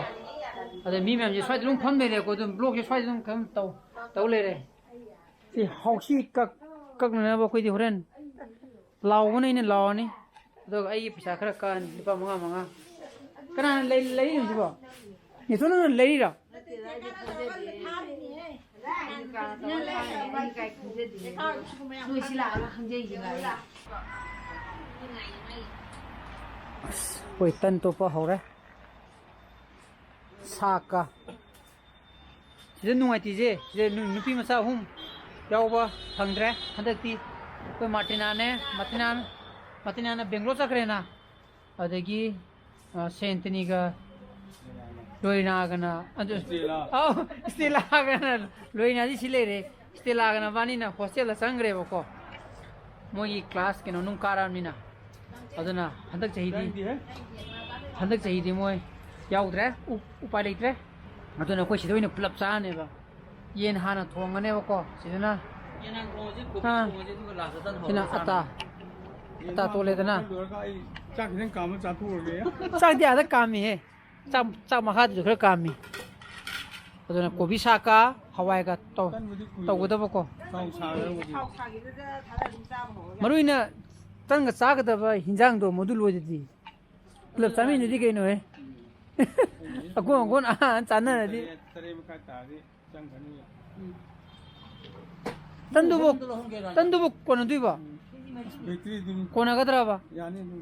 ꯑꯗ ꯃꯤ ꯃꯌꯥꯝꯁꯦ ꯁ꯭ꯋꯥꯏꯗ ꯑꯗꯨꯝ ꯐꯝ ꯂꯩꯔꯦꯀꯣ꯫ ꯑꯗꯨꯝ ꯕ꯭ꯂꯣꯛꯁꯦ ꯁ꯭ꯋꯥꯏꯗ ꯑꯗꯨꯝ ꯐꯝ ꯇꯧ, ꯇꯧ ꯂꯩꯔꯦ꯫ ꯁꯤ ꯍꯥꯎꯁꯤ ꯀꯛ-, ꯀꯛꯅꯅꯕ ꯑꯩꯈꯣꯏꯗꯤ ꯍꯣꯔꯦꯟ ꯂꯥꯎꯕꯅ ꯑꯩꯅ ꯂꯥꯎꯔꯅꯤ꯫ ꯑꯗꯨꯒ ꯑꯩꯒꯤ ꯄꯩꯁꯥ ꯈꯔ ꯀꯛꯑꯅꯤ, ꯂꯨꯄꯥ ꯃꯉꯥ ꯃꯉꯥ꯫ ꯀꯅꯥꯅ ꯂꯩ-, ꯂꯩꯔꯤꯅꯣ ꯁꯤꯕꯣ? ꯅꯦꯇꯣꯟ, ꯅꯪꯅ ꯂꯩꯔꯤꯔꯣ? ꯑꯁ, ꯑꯩꯈꯣꯏ ꯇꯟ ꯇꯣꯠꯄ ꯍꯧꯔꯦ꯫ ꯁꯥꯛꯀ꯫ ꯁꯤꯗ ꯅꯨꯡꯉꯥꯏꯇ꯭ꯔꯤꯁꯦ, ꯁꯤꯗ ꯅꯨ-, ꯅꯨꯄꯤ ꯃꯆꯥ ꯑꯍꯨꯝ ꯌꯥꯎꯕ ꯐꯪꯗ꯭ꯔꯦ ꯍꯟꯗꯛꯇꯤ꯫ ꯑꯩꯈꯣꯏ ꯃꯥꯔꯇꯤꯅꯥꯅꯦ, ꯃꯥꯔꯇꯤꯅꯥ, ꯃꯥꯔꯇꯤꯅꯥꯅ ꯕꯦꯡꯒ꯭ꯂꯣꯔ ꯆꯠꯈ꯭ꯔꯦꯅ꯫ ꯑꯗꯒꯤ, ꯑ, ꯁꯦꯟꯇꯅꯤꯒ ꯂꯣꯏꯅꯥꯒꯅ, ꯑꯗꯨ, ꯏꯁꯇꯦꯂꯥ꯫ ꯑꯧ, ꯏꯁꯇꯦꯂꯥꯒꯅ ꯂꯣꯏꯅꯥꯗꯤ ꯁꯤ ꯂꯩꯔꯦ꯫ ꯏꯁꯇꯦꯂꯥꯒ ꯅꯕꯥꯅꯤꯅ ꯍꯣꯁꯇꯦꯜꯗ ꯆꯪꯈ꯭ꯔꯦꯕꯀꯣ꯫ ꯃꯣꯏꯒꯤ ꯀ꯭ꯂꯥꯁ ꯀꯩꯅꯣ ꯅꯨꯡ ꯀꯥꯔꯛꯑꯕꯅꯤꯅ꯫ ꯑꯗꯨꯅ ꯍꯟꯗꯛ ꯆꯍꯤꯗꯤ, ꯆꯪꯗꯦꯍꯦ꯫ ꯍꯟꯗꯛ ꯆꯍꯤꯗꯤ ꯃꯣꯏ ꯌꯥꯎꯗ꯭ꯔꯦ꯫ ꯎ-, ꯎꯄꯥꯏ ꯂꯩꯇ꯭ꯔꯦ꯫ ꯑꯗꯨꯅ ꯑꯩꯈꯣꯏ ꯁꯤꯗ ꯑꯣꯏꯅ ꯄꯨꯂꯞ ꯆꯥꯔꯅꯦꯕ꯫ ꯌꯦꯟ ꯍꯥꯟꯅ ꯊꯣꯡꯉꯅꯦꯕꯀꯣ ꯁꯤꯗꯅ꯫ ꯌꯦꯟ ꯍꯥꯟꯅ ꯊꯣꯡꯉꯁꯤ, ꯀꯣꯕꯤ ꯑꯥ꯫ ꯊꯣꯡꯉꯁꯤ, ꯑꯗꯨꯒ ꯂꯥꯁꯇ ꯇꯟ ꯁꯤꯅ ꯍꯧꯔꯒ ꯑꯇꯥ꯫ ꯆꯥꯔꯅꯤ꯫ ꯌꯦꯟ ꯑꯇꯥ ꯍꯥꯟꯅ ꯇꯣꯠꯂꯦꯗꯅ꯫ ꯊꯣꯡꯕ ꯂꯣꯏꯔꯒ ꯑꯩ ꯆꯥꯛ ꯈꯤꯇꯪ ꯀꯥꯝꯃ ꯆꯥꯊꯣꯛꯎꯔꯒꯦ꯫ ꯆꯥꯛꯇꯤ ꯑꯥꯗ ꯀꯥꯝꯃꯤꯍꯦ꯫ ꯆꯥꯛ, ꯆꯥꯛ ꯃꯈꯥꯗꯨꯁꯨ ꯈꯔ ꯀꯥꯝꯃꯤ꯫ ꯑꯗꯨꯅ ꯀꯣꯕꯤ ꯁꯥꯛꯀ ꯍꯋꯥꯏꯒ ꯇꯧ-, ꯇꯟꯕꯨꯗꯤ ꯀꯨꯏꯔꯦ꯫ ꯇꯧꯒꯗꯕꯀꯣ꯫ ꯊꯥꯎ ꯁꯥꯔꯒꯕꯨꯗꯤ꯫ ꯃꯔꯨ ꯑꯣꯏꯅ ꯇꯟꯒ ꯆꯥꯒꯗꯕ ꯍꯤꯟꯖꯥꯡꯗꯣ ꯃꯗꯨ ꯂꯣꯏꯗꯗꯤ꯫ ꯄꯨꯂꯞ ꯆꯥꯃꯤꯟꯅꯗꯤ ꯀꯩꯅꯣꯍꯦ꯫ ꯑꯀꯣꯟ ꯑꯀꯣꯟ ꯑꯍꯥꯟ ꯆꯥꯟꯅꯔꯗꯤ꯫ ꯇꯔꯦꯠ, ꯇꯔꯦꯠ ꯃꯈꯥꯏ ꯇꯥꯔꯗꯤ ꯆꯪꯈ꯭ꯔꯅꯤ꯫ ꯇꯟꯗꯨꯕꯨ, ꯇꯟꯗꯨꯕꯨ ꯀꯣꯟꯅꯗꯣꯏꯕ? ꯕꯦꯀꯔꯤꯗꯨꯅꯤ꯫ ꯀꯣꯟꯅꯒꯗ꯭ꯔꯕ? ꯌꯥꯅꯤ ꯑꯗꯨꯝ꯫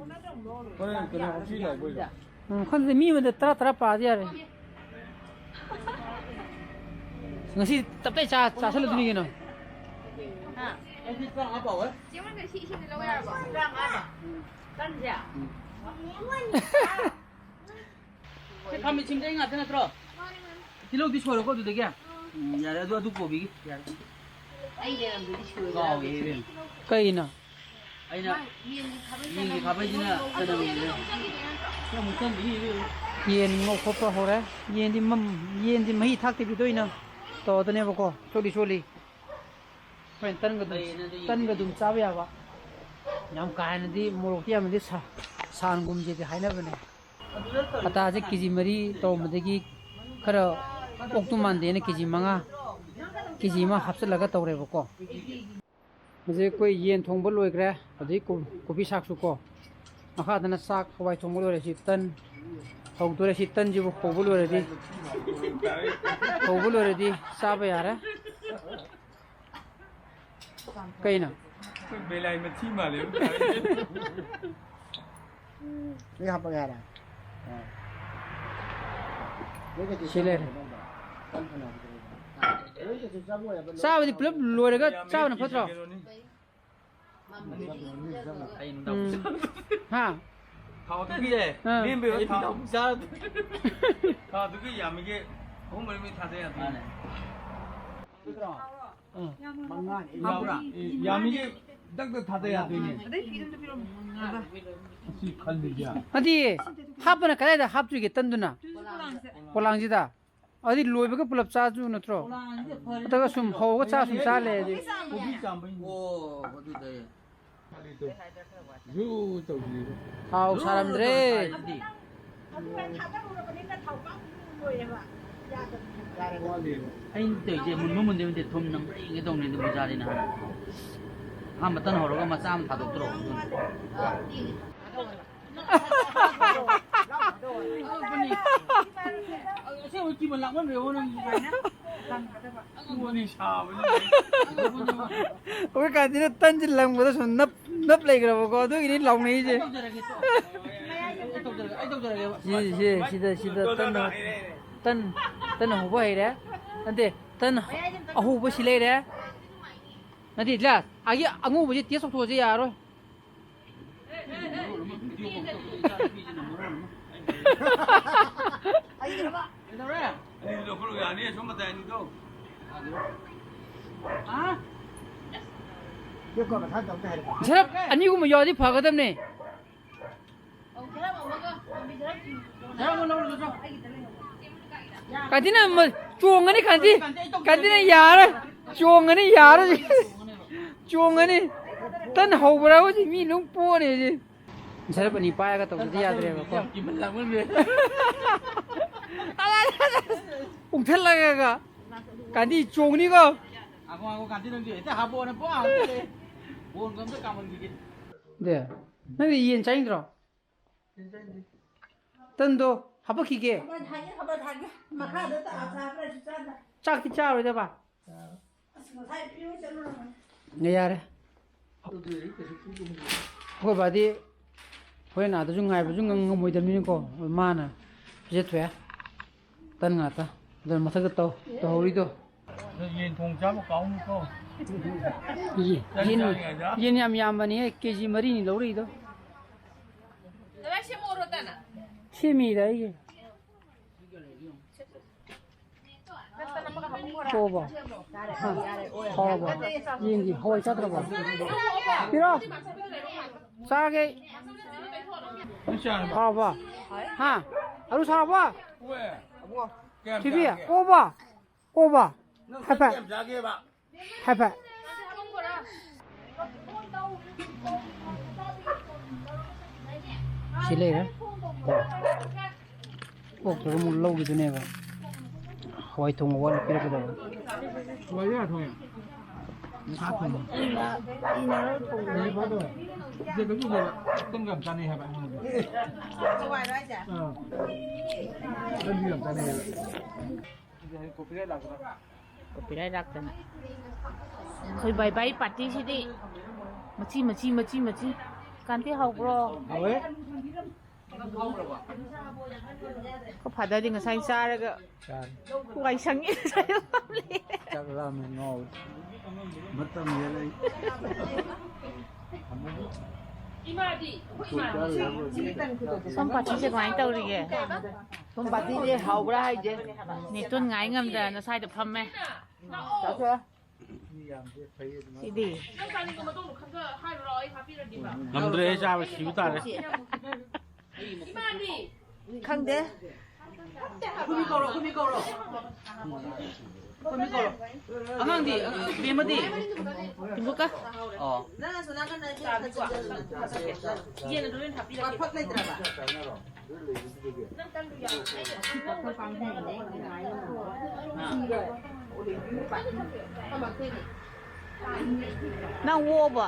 ꯍꯣꯔꯦꯟ ꯀꯩꯅꯣ ꯍꯧꯁꯤ ꯂꯥꯎꯕꯩꯗꯣ꯫ ꯎꯝ, ꯈꯪꯗꯦ, ꯃꯤ ꯑꯃꯗ ꯇꯔꯥ ꯇꯔꯥ ꯄꯥꯗꯤ ꯌꯥꯔꯦ꯫ ꯉꯁꯤ ꯇꯞꯇꯥꯏ ꯆꯥ-, ꯆꯥꯁꯜꯂꯗꯣꯏꯅꯤ ꯀꯩꯅꯣ꯫ ꯍꯥ? ꯑꯩꯗꯤ ꯇꯔꯥꯃꯉꯥ ꯄꯥꯎꯋꯦ꯫ ꯆꯦ, ꯃꯣꯏ ꯉꯁꯤ ꯏꯁꯤꯡꯗꯤ ꯂꯧ ꯌꯥꯔꯕꯣ? ꯇꯔꯥꯃꯉꯥ꯫ ꯇꯟꯁꯦ? ꯁꯤ ꯈꯥꯃꯦꯟ ꯁꯤꯟꯕꯗꯩ ꯉꯥꯛꯇ ꯅꯠꯇ꯭ꯔꯣ? ꯇꯤꯜꯍꯧꯗꯤ ꯁꯣꯏꯔꯣꯀꯣ ꯑꯗꯨꯗꯒꯤ꯫ ꯎꯝ, ꯌꯥꯔꯦ, ꯑꯗꯨ, ꯑꯗꯨ ꯀꯣꯕꯤꯒꯤ꯫ ꯌꯥꯔꯦ꯫ ꯑꯩ ꯂꯩꯔꯝꯗꯗꯤ ꯁꯣꯏꯔꯣ꯫ ꯀꯥꯎꯋꯦ, ꯏꯕꯦꯝꯃ꯫ ꯀꯩꯅꯣ? ꯑꯩꯅ ꯌꯦꯟꯒꯤ ꯈꯥꯕꯩꯁꯤꯅ ꯆꯅꯝꯒꯤꯅꯦ꯫ ꯁꯤ ꯑꯃꯨꯛ ꯆꯪꯈꯤꯅꯤ, ꯏꯕꯦꯝꯃ꯫ ꯌꯦꯟ ꯉꯧ ꯈꯣꯠꯄ ꯍꯧꯔꯦ꯫ ꯌꯦꯟꯗꯤ ꯃꯝ-, ꯌꯦꯟꯗꯤ ꯃꯍꯤ ꯊꯥꯛꯇꯕꯤꯗ ꯑꯣꯏꯅ ꯇꯧꯔꯗꯅꯦꯕꯀꯣ꯫ ꯁꯣꯜꯂꯤ, ꯁꯣꯜꯂꯤ꯫ ꯍꯣꯔꯦꯟ ꯇꯟꯒ ꯑꯗꯨꯝ, ꯇꯟꯒ ꯑꯗꯨꯝ ꯆꯥꯕ ꯌꯥꯕ꯫ ꯌꯥꯝ ꯀꯥ ꯍꯦꯟꯅꯗꯤ ꯃꯣꯔꯣꯛꯇꯤ ꯌꯥꯝꯅꯗꯤ ꯁꯥ-, ꯁꯥꯍꯟꯒꯨꯝꯁꯦꯗꯤ ꯍꯥꯏꯅꯕꯅꯦ꯫ ꯑꯇꯥꯁꯦ ꯀꯦ ꯖꯤ ꯃꯔꯤ ꯇꯧꯔꯝꯕꯗꯒꯤ ꯈꯔ ꯑꯣꯛꯇꯨ ꯃꯥꯟꯗꯦꯅ ꯀꯦ ꯖꯤ ꯃꯉꯥ, ꯀꯦ ꯖꯤ ꯑꯃ ꯍꯥꯞꯆꯤꯜꯂꯒ ꯇꯧꯔꯦꯕꯀꯣ꯫ ꯍꯧꯖꯤꯛ ꯑꯩꯈꯣꯏ ꯌꯦꯟ ꯊꯣꯡꯕ ꯂꯣꯏꯈ꯭ꯔꯦ꯫ ꯍꯧꯖꯤꯛ ꯀꯣ-, ꯀꯣꯕꯤ ꯁꯥꯛꯁꯨ ꯀꯣ꯫ ꯃꯈꯥꯗꯅ ꯆꯥꯛ, ꯍꯋꯥꯏ ꯊꯣꯡꯕ ꯂꯣꯏꯔꯦ꯫ ꯁꯤ ꯇꯟ ꯍꯧꯗꯣꯔꯦ꯫ ꯁꯤ ꯇꯟꯁꯤꯕꯨ ꯍꯧꯕ ꯂꯣꯏꯔꯗꯤ, ꯍꯧꯕ ꯂꯣꯏꯔꯗꯤ ꯆꯥꯕ ꯌꯥꯔꯦ꯫ ꯀꯩꯅꯣ? ꯑꯩꯈꯣꯏ ꯕꯦꯂꯥꯏ ꯃꯊꯤ ꯃꯥꯜꯂꯦ꯫ ꯂꯣꯏ ꯍꯥꯞꯄꯒꯦ ꯍꯥꯏꯔ? ꯑꯥ꯫ ꯂꯣꯏ ꯀꯩꯀꯩ ꯁꯤ ꯂꯩꯔꯦ꯫ ꯆꯥꯕ ꯌꯥꯕ ꯂꯣꯏ ꯆꯥꯕꯗꯤ ꯄꯨꯂꯞ ꯂꯣꯏꯔꯒ ꯆꯥꯕꯅ ꯐꯠꯇ꯭ꯔꯣ? ꯀꯩꯅꯣꯅꯤ꯫ ꯑꯩ ꯅꯨꯡꯗꯥꯡ ꯎꯝ꯫ ꯍꯥ? ꯊꯥꯎꯗꯨꯒꯤ ꯑꯥ꯫ ꯂꯦꯝꯕꯩ ꯑꯩ ꯊꯥꯎ-, ꯅꯨꯡꯗꯥꯡ ꯆꯥꯔꯗꯤ꯫ ꯊꯥꯎꯗꯨꯒꯤ ꯌꯥꯝꯃꯤꯒꯦ ꯑꯍꯨꯝ ꯃꯔꯤ ꯃꯔꯤ ꯊꯥꯗ ꯌꯥꯗꯦ꯫ ꯃꯥꯅꯦ꯫ ꯎꯝ꯫ ꯍꯥꯞꯄ꯭ꯔꯥ? ꯑꯦ, ꯌꯥꯝꯃꯤꯒꯦ ꯗꯛ ꯗꯛ ꯊꯥꯗ ꯌꯥꯗꯣꯏꯅꯦ꯫ ꯑꯗꯩ ꯐꯤꯗꯨꯝꯇ ꯄꯤꯔꯝꯃꯣ꯫ ꯑꯁꯤ ꯈꯜꯂꯤꯁꯦ꯫ ꯑꯗꯨꯗꯤ ꯍꯥꯞꯄꯅ ꯀꯗꯥꯏꯗ ꯍꯥꯞꯇꯣꯏꯒꯦ ꯇꯟꯗꯨꯅ? ꯄꯣꯂꯥꯡꯁꯦ꯫ ꯄꯣꯂꯥꯡꯁꯤꯗ? ꯑꯗꯨꯗꯤ ꯂꯣꯏꯕꯒ ꯄꯨꯂꯞ ꯆꯥꯁꯨ ꯅꯠꯇ꯭ꯔꯣ? ꯄꯣꯂꯥꯡꯁꯤꯗ ꯐꯔꯦ꯫ ꯑꯗꯨꯒ ꯁꯨꯝ ꯍꯧꯔꯒ ꯆꯥ ꯁꯨꯝ ꯆꯥ ꯂꯩꯔꯗꯤ꯫ ꯀꯣꯕꯤ ꯆꯥꯝꯕꯩꯅꯦ꯫ ꯑꯣ, ꯑꯗꯨꯗ꯫ ꯖꯨ ꯇꯧꯕꯤꯔꯦ꯫ ꯊꯥꯎ ꯁꯥꯔꯝꯗ꯭ꯔꯦ꯫ ꯑꯗꯨꯃꯥꯏꯅ ꯊꯥꯗꯔꯨꯔꯕꯅꯤꯅ ꯊꯥꯎ ꯄꯥꯛ ꯂꯣꯏꯔꯦꯕ꯫ ꯌꯥꯗꯕꯅꯦ꯫ ꯋꯥꯠꯂꯤꯕ꯫ ꯑꯩꯅ ꯇꯧꯔꯤꯁꯦ ꯃꯨꯟꯕ ꯃꯨꯟꯗꯦ ꯃꯨꯟꯗꯦ ꯊꯨꯝ ꯅꯝꯕ꯭ꯔꯥ ꯌꯦꯡꯒꯦ ꯇꯧꯅꯤ ꯑꯗꯨ ꯕꯖꯥꯔꯗ ꯅꯍꯥꯟ꯫ ꯑꯍꯥꯟꯕ ꯇꯟ ꯍꯧꯔꯒ ꯃꯆꯥ ꯑꯃ ꯊꯥꯗꯣꯛꯇ꯭ꯔꯣ? ꯑꯗꯨꯅꯤ꯫ ꯑꯁꯦꯡꯕ ꯀꯤꯃꯟ ꯂꯥꯛꯃꯟꯈ꯭ꯔꯦꯕꯣ ꯅꯪ꯫ ꯑꯉꯛꯄꯅꯤ ꯁꯥꯕꯅꯤ꯫ ꯑꯩꯈꯣꯏ ꯀꯥꯟꯁꯤꯅ ꯇꯟꯁꯤ ꯂꯪꯕꯗ ꯁꯨꯝ ꯅꯞ, ꯅꯞ ꯂꯩꯈ꯭ꯔꯕꯀꯣ, ꯑꯗꯨꯒꯤꯅꯤ ꯂꯥꯎꯅꯩꯁꯦ꯫ ꯑꯩ ꯇꯧꯖꯔꯒꯦ, ꯑꯩ ꯇꯧꯖꯔꯒꯦ, ꯑꯩ ꯇꯧꯖꯔꯒꯦꯕ꯫ ꯁꯤ, ꯁꯤ, ꯁꯤꯗ, ꯁꯤꯗ ꯇꯟ, ꯇꯟ, ꯇꯟ ꯍꯧꯕ ꯍꯩꯔꯦ꯫ ꯅꯠꯇꯦ, ꯇꯟ ꯑꯍꯧꯕ ꯁꯤ ꯂꯩꯔꯦ꯫ ꯅꯠꯇꯦ, ꯂꯥꯁ, ꯑꯥꯒꯤ ꯑꯉꯧꯕꯁꯤ ꯇꯦꯁ ꯇꯧꯊꯣꯛꯑꯁꯤ ꯌꯥꯔꯣꯏ꯫ ꯑꯩ ꯂꯧꯈꯠꯂꯨ ꯌꯥꯅꯤ, ꯑꯁꯣꯝ ꯃꯇꯥꯏ ꯑꯅꯤꯗꯣ꯫ ꯁꯔꯞ ꯑꯅꯤꯒꯨꯝꯕ ꯌꯥꯎꯔꯗꯤ ꯐꯒꯗꯕꯅꯦ꯫ ꯀꯥꯟꯇꯤꯅ ꯃ-, ꯆꯣꯡꯉꯅꯤ ꯀꯥꯟꯇꯤ꯫ ꯀꯥꯟꯇꯤꯅ ꯌꯥꯔꯦ꯫ ꯆꯣꯡꯉꯅꯤ ꯌꯥꯔꯦ꯫ ꯆꯣꯡꯉꯅꯤ꯫ ꯇꯟ ꯍꯧꯕ꯭ꯔꯥ ꯍꯧꯖꯤꯛ ꯃꯤ ꯂꯣꯏ ꯄꯣꯅꯤ ꯍꯧꯖꯤꯛ꯫ ꯁꯔꯞ ꯑꯅꯤ ꯄꯥꯏꯔꯒ ꯇꯧꯗꯗꯤ ꯌꯥꯗ꯭ꯔꯦꯕꯀꯣ꯫ ꯎꯛꯊꯠꯂꯒ ꯀꯥꯟꯇꯤ ꯆꯣꯡꯅꯤꯀꯣ꯫ ꯉꯥꯏꯈꯣ, ꯉꯥꯏꯈꯣ, ꯀꯥꯟꯇꯤ ꯅꯪꯁꯨ ꯍꯦꯛꯇ ꯍꯥꯞꯄꯛꯑꯣꯅꯦ, ꯄꯨꯡꯍꯥꯞ ꯍꯥꯞꯆꯜꯂꯦ꯫ ꯕꯣꯟꯒ ꯑꯝꯇ ꯀꯥꯝꯍꯟꯈꯤꯒꯦ꯫ ꯗꯦ, ꯅꯪꯗꯤ ꯌꯦꯟ ꯆꯥꯅꯤꯡꯗ꯭ꯔꯣ? ꯇꯟꯗꯣ ꯍꯥꯄꯛꯈꯤꯒꯦ꯫ ꯈꯕꯔ ꯊꯥꯒꯦ, ꯈꯕꯔ ꯊꯥꯒꯦ꯫ ꯃꯈꯥꯗ ꯇꯥ-, ꯆꯥꯕ꯭ꯔꯁꯨ ꯆꯥꯗ꯫ ꯆꯥꯛꯇꯤ ꯆꯥꯔꯣꯏꯗꯕ? ꯑꯁ, ꯉꯁꯥꯏ ꯄꯤꯔꯨ ꯆꯠꯂꯨꯔꯕꯅꯤ꯫ ꯌꯥꯔꯦ꯫ ꯑꯩꯈꯣꯏ ꯕꯥꯗꯤ ꯍꯣꯔꯦꯟ ꯑꯥꯗꯁꯨ ꯉꯥꯏꯕꯁꯨ ꯉꯝ-, ꯉꯝꯃꯣꯏꯗꯕꯅꯤꯅꯀꯣ, ꯃꯥꯅ ꯄꯤꯖꯊꯣꯛꯑꯦ꯫ ꯇꯟ ꯉꯥꯛꯇ꯫ ꯑꯗꯨꯅ ꯃꯊꯛꯇ ꯇꯧ-, ꯇꯧꯍꯧꯔꯤꯗꯣ꯫ ꯅꯪ ꯌꯦꯟ ꯊꯣꯡ ꯆꯥꯕ ꯀꯥꯎꯅꯤꯀꯣ꯫ ꯌꯦ-, ꯇꯟ ꯌꯦꯟ, ꯆꯥꯔꯤꯉꯩꯗ꯫ ꯌꯦꯟ ꯌꯥꯝ ꯌꯥꯝꯕꯅꯤꯍꯦ, ꯀꯦ ꯖꯤ ꯃꯔꯤꯅꯤ ꯂꯧꯔꯛꯏꯗꯣ꯫ ꯁꯦꯝꯃꯤꯗ ꯑꯩꯒꯤ꯫ ꯊꯣꯛꯑꯕꯣ? ꯍꯥ? ꯍꯥꯎꯔꯕꯣ? ꯌꯦꯟꯒꯤ ꯍꯋꯥꯏ ꯆꯥꯗ꯭ꯔꯕꯣ? ꯄꯤꯔꯣ꯫ ꯆꯥꯒꯦ꯫ ꯍꯥꯎꯔꯕꯣ? ꯍꯥ? ꯑꯂꯨ ꯁꯥꯔꯕꯣ? ꯊꯣꯏꯕꯤ, ꯑꯣꯕꯣ? ꯑꯣꯕꯣ? ꯍꯥꯏꯐꯦꯠ꯫ ꯍꯥꯏꯐꯦꯠ꯫ ꯁꯤ ꯂꯩꯔꯦ꯫ ꯑꯣꯛꯇꯨꯒ ꯑꯃꯨꯛ ꯂꯧꯈꯤꯗꯨꯅꯦꯕ꯫ ꯍꯋꯥꯏ ꯊꯣꯡꯕ ꯋꯥꯠꯂ ꯄꯤꯔꯛꯀꯗꯕ꯫ ꯍꯋꯥꯏ ꯌꯥ ꯊꯣꯡꯉꯦ꯫ ꯁꯥ ꯊꯣꯡꯕ꯫ ꯏꯆꯦ ꯀꯩꯁꯨ ꯇꯧꯔꯣꯏ꯫ ꯇꯟꯒ ꯌꯥꯝ ꯆꯥꯅꯩ ꯍꯥꯏꯕ ꯑꯩꯉꯣꯟꯗ꯫ ꯑꯥ꯫ ꯇꯟꯗꯤ ꯌꯥꯝ ꯆꯥꯅꯩ ꯍꯥꯏꯕ꯫ Copyright ꯂꯥꯛꯇꯅ꯫ ꯑꯩꯈꯣꯏ ꯕꯥꯏ ꯕꯥꯏ ꯄꯥꯔꯇꯤꯁꯤꯗꯤ ꯃꯆꯤ, ꯃꯆꯤ, ꯃꯆꯤ, ꯃꯆꯤ꯫ ꯀꯥꯟꯇꯤ ꯍꯥꯎꯕ꯭ꯔꯣ? ꯍꯥꯎꯋꯦ꯫ ꯑꯩꯈꯣꯏ ꯐꯥꯗꯔꯗꯤ ꯉꯁꯥꯏ ꯆꯥꯔꯒ ꯆꯥꯔꯦ꯫ ꯋꯥꯏ ꯁꯪꯉꯤ꯫ ꯆꯥꯛ ꯂꯥꯝꯃꯦ ꯉꯥꯎꯔꯦ꯫ ꯃꯇꯝ ꯍꯦꯜꯂꯦ꯫ ꯏꯃꯥꯗꯤ, ꯑꯩꯈꯣꯏ ꯏꯃꯥꯗꯤ꯫ ꯁꯣꯝ ꯄꯥꯔꯇꯤꯁꯦ ꯀꯃꯥꯏꯅ ꯇꯧꯔꯤꯒꯦ? ꯁꯣꯝ ꯄꯥꯔꯇꯤꯁꯦ ꯍꯥꯎꯕ꯭ꯔꯥ ꯍꯥꯏꯁꯦ? ꯅꯦꯇꯣꯟ ꯉꯥꯏ ꯉꯝꯗꯅ ꯁ꯭ꯋꯥꯏꯗ ꯐꯝꯃꯦ꯫ ꯆꯥꯊꯣꯛꯑꯣ꯫ ꯁꯤꯗꯤ꯫ ꯅꯪ ꯆꯥꯅꯤꯡꯕ ꯃꯇꯣꯡꯗꯣ ꯈꯟꯒ ꯍꯥꯏꯔꯨꯔꯣ, ꯑꯩ ꯍꯥꯞꯄꯤꯔꯒꯦꯕ꯫ ꯉꯝꯗ꯭ꯔꯦ, ꯑꯩ ꯆꯥꯕ ꯁꯤꯕ ꯇꯥꯔꯦ꯫ ꯏꯃꯥꯗꯤ꯫ ꯈꯪꯗꯦ꯫ ꯈꯨꯃꯤ ꯀꯧꯔꯣ, ꯈꯨꯃꯤ ꯀꯧꯔꯣ꯫ ꯈꯨꯃꯤ ꯀꯧꯔꯣ꯫ ꯑꯉꯥꯡꯗꯤ, ꯕꯦꯝꯃꯗꯤ? ꯏꯕꯨꯛꯀ? ꯑꯣ꯫ ꯌꯦꯟ ꯑꯗꯨ ꯂꯣꯏ ꯍꯥꯞꯄꯤꯔꯒꯦ꯫ ꯐꯛ ꯂꯩꯇ꯭ꯔꯕ? ꯅꯪ ꯑꯣꯛꯑꯕꯣ?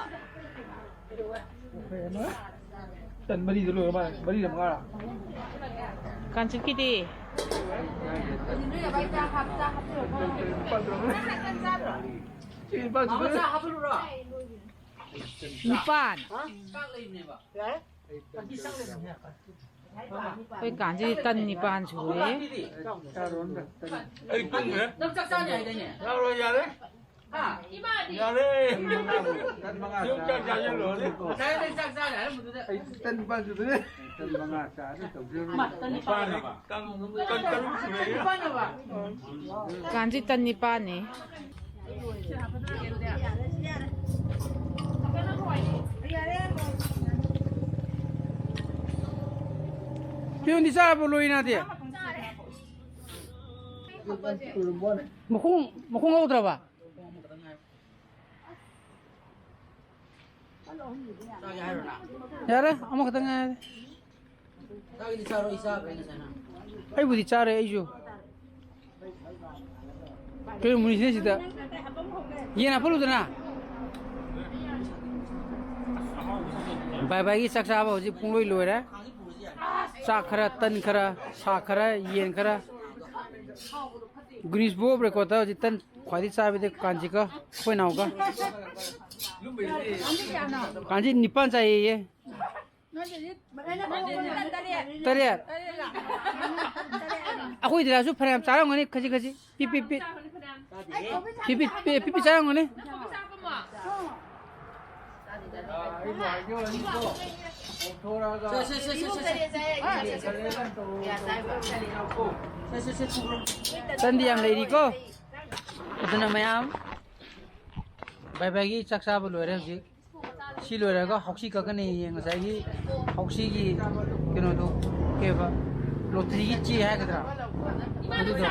ꯇꯟ ꯃꯔꯤꯗ ꯂꯣꯏꯔ ꯃꯥꯜꯂꯦ꯫ ꯃꯔꯤꯔ ꯃꯉꯥꯔ? ꯀꯥꯟꯆꯤꯠꯀꯤꯗꯤ? ꯁꯤ ꯂꯨꯄꯥ ꯆꯥꯇ꯭ꯔꯨꯛ꯫ ꯅꯤꯄꯥꯟ꯫ ꯑꯩꯈꯣꯏ ꯀꯥꯟꯁꯤꯗꯤ ꯇꯟ ꯅꯤꯄꯥꯟ ꯁꯨꯔꯦ꯫ ꯑꯩ ꯇꯨꯝꯈ꯭ꯔꯦ꯫ ꯅꯪ ꯆꯥꯛ ꯆꯥꯅꯤ ꯍꯥꯏꯗꯥꯏꯅꯦ? ꯌꯥꯔꯣꯏ, ꯌꯥꯔꯦ꯫ ꯍꯥ? ꯌꯥꯔꯦ꯫ ꯇꯟ ꯃꯉꯥ ꯌꯨꯝ ꯆꯥꯛ ꯆꯥꯁꯤꯜꯂꯨꯔꯅꯤ꯫ ꯉꯁꯥꯏ ꯅꯪ ꯆꯥꯛ ꯆꯥꯅꯤ ꯍꯥꯏꯔꯝꯕꯗꯨꯗ꯫ ꯑꯩ ꯇꯟ ꯅꯤꯄꯥꯟ ꯁꯨꯗꯣꯔꯦ꯫ ꯇꯟ ꯃꯉꯥ ꯆꯥꯔꯗꯤ ꯇꯧꯖꯔꯣꯏ꯫ ꯃꯥ, ꯇꯟ ꯅꯤꯄꯥꯟ꯫ ꯅꯤꯄꯥꯟ ꯍꯥꯏꯕ꯫ ꯇꯟ ꯇꯔꯨꯛ ꯁꯨꯔꯦ꯫ ꯅꯤꯄꯥꯟ ꯍꯥꯏꯕ꯫ ꯀꯥꯟꯁꯤ ꯇꯟ ꯅꯤꯄꯥꯟꯅꯤ꯫ ꯄꯤꯌꯣꯟꯗꯤ ꯆꯥꯔꯕꯣ, ꯂꯣꯏꯅꯗꯤ? ꯃꯈꯣꯡ, ꯃꯈꯣꯡ ꯌꯥꯎꯗ꯭ꯔꯕ? ꯆꯥꯒꯦ ꯍꯥꯏꯔꯣ ꯅꯪ? ꯌꯥꯔꯦ, ꯑꯃꯈꯛꯇꯪ ꯉꯥꯏꯔꯦ꯫ ꯆꯥꯒꯦꯗꯤ ꯆꯥꯔꯣ, ꯑꯩ ꯆꯥꯈ꯭ꯔꯦ ꯉꯁꯥꯏꯅ꯫ ꯑꯩꯕꯨꯗꯤ ꯆꯥꯔꯦ, ꯑꯩꯁꯨ꯫ ꯀꯩꯅꯣ ꯃꯨꯅꯤꯁꯤꯅ ꯁꯤꯗ ꯌꯦꯟ ꯍꯥꯞꯐꯜꯂꯨꯗꯅ꯫ ꯕꯥꯏ ꯕꯥꯏꯒꯤ ꯆꯥꯛ ꯆꯥꯕ ꯍꯧꯖꯤꯛ ꯄꯨꯡꯂꯣꯏ ꯂꯣꯏꯔꯦ꯫ ꯆꯥꯛ ꯈꯔ, ꯇꯟ ꯈꯔ, ꯁꯥ ꯈꯔ, ꯌꯦꯟ ꯈꯔ꯫ Guinness Book of Record ꯇ ꯍꯧꯖꯤꯛ ꯇꯟ ꯈ꯭ꯋꯥꯏꯗꯒꯤ ꯆꯥꯕꯗꯤ ꯀꯥꯟꯆꯤꯛꯀ ꯑꯩꯈꯣꯏ ꯅꯥꯎꯒ꯫ ꯀꯥꯟꯆꯤꯛ ꯅꯤꯄꯥꯟ ꯆꯥꯏꯌꯦ꯫ ꯇꯔꯦꯠ꯫ ꯑꯩꯈꯣꯏ ꯗꯗꯥꯁꯨ ꯐꯅꯌꯥꯝ ꯆꯥꯔꯝꯒꯅꯤ, ꯈꯖꯤꯛ ꯈꯖꯤꯛ꯫ ꯄꯤ, ꯄꯤ, ꯄꯤ꯫ ꯄꯤ, ꯄꯤ, ꯄꯤ, ꯄꯤ, ꯄꯤ ꯆꯥꯔꯝꯒꯅꯤ꯫ ꯇꯟꯗꯤ ꯌꯥꯝ ꯂꯩꯔꯤꯀꯣ꯫ ꯑꯗꯨꯅ ꯃꯌꯥꯝ ꯕꯥꯏ ꯕꯥꯏꯒꯤ ꯆꯥꯛ ꯆꯥꯕ ꯂꯣꯏꯔꯦ ꯍꯧꯖꯤꯛ꯫ ꯁꯤ ꯂꯣꯏꯔꯒ ꯍꯥꯎꯁꯤ ꯀꯛꯀꯅꯤ꯫ ꯉꯁꯥꯏꯒꯤ ꯍꯥꯎꯁꯤꯒꯤ ꯀꯩꯅꯣꯗꯣ, ꯀꯩꯕ, ꯂꯣꯇ꯭ꯔꯤꯒꯤ ꯆꯦ ꯍꯥꯏꯒꯗ꯭ꯔꯥ, ꯑꯗꯨꯗꯣ꯫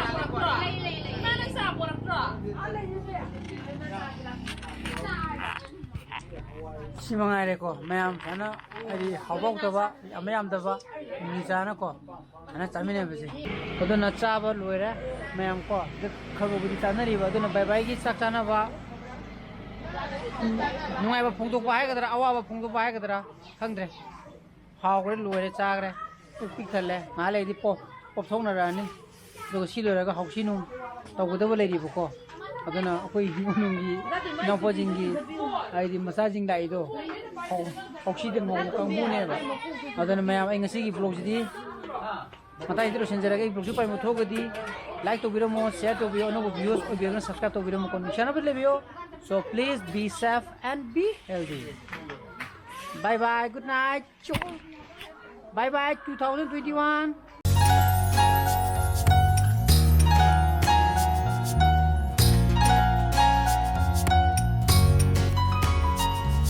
ꯁꯤ ꯃꯉꯥꯏꯔꯦꯀꯣ ꯃꯌꯥꯝ, ꯐꯖꯅ ꯍꯥꯏꯗꯤ ꯍꯥꯎꯕ ꯍꯥꯎꯇꯕ, ꯌꯥꯝꯕ ꯌꯥꯝꯗꯕ, ꯃꯤ ꯆꯥꯅꯀꯣ꯫ ꯍꯥꯟꯅ ꯆꯥꯃꯤꯟꯅꯕꯁꯦ꯫ ꯑꯗꯨꯅ ꯆꯥꯕ ꯂꯣꯏꯔꯦ ꯃꯌꯥꯝ ꯀꯣ꯫ ꯑꯗꯨ ꯈꯔ ꯈꯔꯕꯨꯗꯤ ꯆꯥꯅꯔꯤꯕ꯫ ꯑꯗꯨꯅ ꯕꯥꯏ ꯕꯥꯏꯒꯤ ꯆꯥꯛ ꯆꯥꯅꯕ, ꯅꯨꯡꯉꯥꯏꯕ ꯐꯣꯡꯗꯣꯛꯄ ꯍꯥꯏꯒꯗ꯭ꯔꯥ, ꯑꯋꯥꯕ ꯐꯣꯡꯗꯣꯛꯄ ꯍꯥꯏꯒꯗ꯭ꯔꯥ, ꯈꯪꯗ꯭ꯔꯦ꯫ ꯍꯥꯎꯈ꯭ꯔꯦ, ꯂꯣꯏꯔꯦ, ꯆꯥꯈ꯭ꯔꯦ꯫ ꯄꯨꯛ ꯄꯤꯛ ꯊꯜꯂꯦ꯫ ꯉꯥꯏꯍꯥꯛ ꯂꯩꯔꯗꯤ ꯄꯣꯞ, ꯄꯣꯞꯊꯣꯛꯅꯔꯛꯑꯅꯤ꯫ ꯑꯗꯨꯒ ꯁꯤ ꯂꯣꯏꯔꯒ ꯍꯥꯎꯁꯤ ꯅꯨꯡ ꯇꯧꯒꯗꯕ ꯂꯩꯔꯤꯕꯀꯣ꯫ ꯑꯗꯨꯅ ꯑꯩꯈꯣꯏ ꯏꯃꯨꯡꯒꯤ ꯏꯅꯥꯎꯄꯥꯁꯤꯡꯒꯤ, ꯍꯥꯏꯗꯤ ꯃꯆꯥꯁꯤꯡ ꯂꯥꯛꯏꯗꯣ, ꯍꯥꯎ-, ꯍꯥꯎꯁꯤꯗ ꯉꯧꯕ ꯀꯥꯡꯕꯨꯅꯦꯕ꯫ ꯑꯗꯨꯅ ꯃꯌꯥꯝ, ꯑꯩ ꯉꯁꯤꯒꯤ vlogꯁꯤꯗꯤ ꯃꯇꯥꯡꯁꯤꯗ ꯂꯣꯏꯁꯤꯟꯖꯔꯒꯦ꯫ ꯑꯩ vlogꯁꯤ ꯄꯥꯝꯕ ꯊꯣꯛꯑꯒꯗꯤ like ꯇꯧꯕꯤꯔꯝꯃꯣ, share ꯇꯧꯕꯤꯌꯣ, ꯑꯅꯧꯕ viewers ꯑꯣꯏꯕꯤꯔꯒꯅ subscribe ꯇꯧꯕꯤꯔꯝꯃꯣꯀꯣ꯫ ꯅꯨꯡꯁꯤꯅꯕ ꯂꯩꯕꯤꯌꯣ꯫ So please be safe and be healthy. Bye bye, good night. Bye bye, two thousand twenty-one.